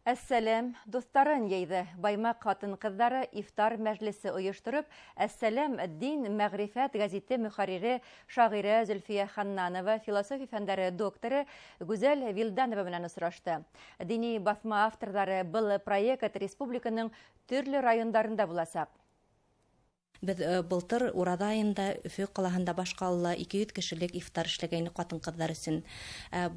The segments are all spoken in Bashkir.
Әссәләм дуҫтарын йыйҙы. Баймаҡ ҡатын-ҡыҙҙары ифтар мәжлесе ойоштороп, Әссәләм дин мәғрифәт гәзите мөхәррире шағирә Зөлфиә Ханнанова, философия фәндәре докторы Гүзәл Вилданова менән осрашты. Дини баҫма авторҙары был проект республиканың төрлө райондарында буласаҡ. Беҙ былтыр ураҙа айында Өфө ҡалаһында, баш ҡалала 200 кешелек ифтар эшләгәйнек ҡатын-ҡыҙҙар өсөн.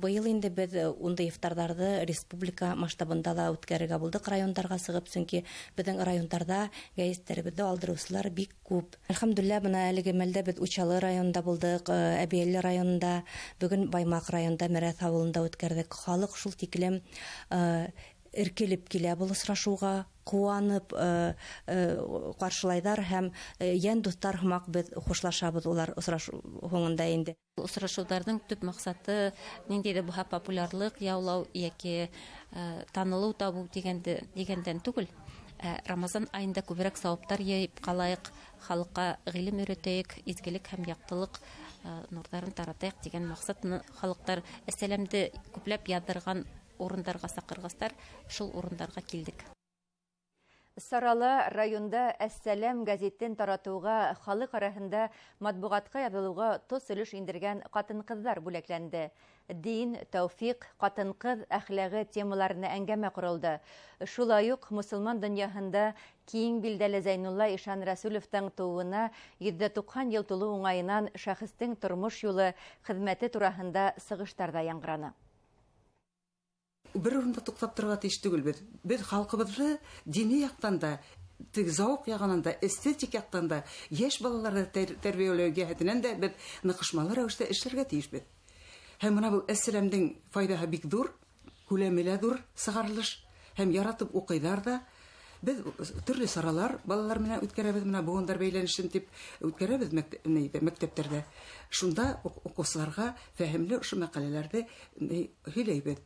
Быйыл инде беҙ ундай ифтарҙарҙы республика масштабында ла үткәрергә булдыҡ, райондарға сығып, сөнки беҙҙең райондарҙа гәзиттәребеҙҙе алдырыусылар бик күп. Әлхәмдүлилләһ, бына әлеге мәлдә беҙ Учалы районында булдыҡ, Әбйәлил районында, бөгөн Баймаҡ районында Мерәҫ ауылында үткәрҙек. Халыҡ шул тиклем эркелеп килә был осрашыуға, ҡыуанып ҡаршылайҙар һәм йән дуҫтар һымаҡ беҙ хушлашабыҙ улар осрашыу һуңында инде. Осрашыуҙарҙың төп маҡсаты ниндәй ҙә булһа популярлыҡ яулау йәки танылыу табыу тигәндән түгел. Рамазан айында күберәк сауаптар йыйып ҡалайыҡ, халыҡҡа ғилем өйрәтәйек, изгелек һәм яҡтылыҡ нурҙарын таратайыҡ тигән маҡсат менән халыҡтар Әссәләмде күпләп яҙҙырған урындарға саҡырғастар, шул урындарға килдек. Сарала районда Әссәләм гәзитен таратыуға, халыҡ араһында матбуғатҡа яҙылыуға тос өлөш индергән ҡатын-ҡыҙҙар бүләкләнде. Дин, тәүфиҡ, ҡатын-ҡыҙ әхлағы темаларына әңгәмә ҡоролдо. Шулай уҡ мосолман донъяһында киң билдәле Зәйнулла ишан Рәсүлевтың тыуыуына 190 йыл тулыу уңайынан шәхестең тормош юлы, хеҙмәте тураһында сығыштар ҙа яңғыраны. Бер урында туҡтап торорға тейеш түгелбеҙ. Беҙ халҡыбыҙҙы дини яҡтан да, теге зауыҡ яғынан да, эстетик яҡтан да, йәш балаларҙы тәрбиәләү йәһәтенән дә беҙ ныҡышмалы рәүештә эшләргә тейешбеҙ. Һәм бына был Әссәләмдең файҙаһы бик ҙур, күләме лә ҙур сығарылыш, һәм яратып уҡыйҙар ҙа. Беҙ төрлө саралар балалар менән үткәрәбеҙ, бына быуындар бәйләнешен тип үткәрәбеҙ мәктәптәрҙә. Шунда уҡыусыларға фәһемле ошо мәҡәләләрҙе һөйләйбеҙ.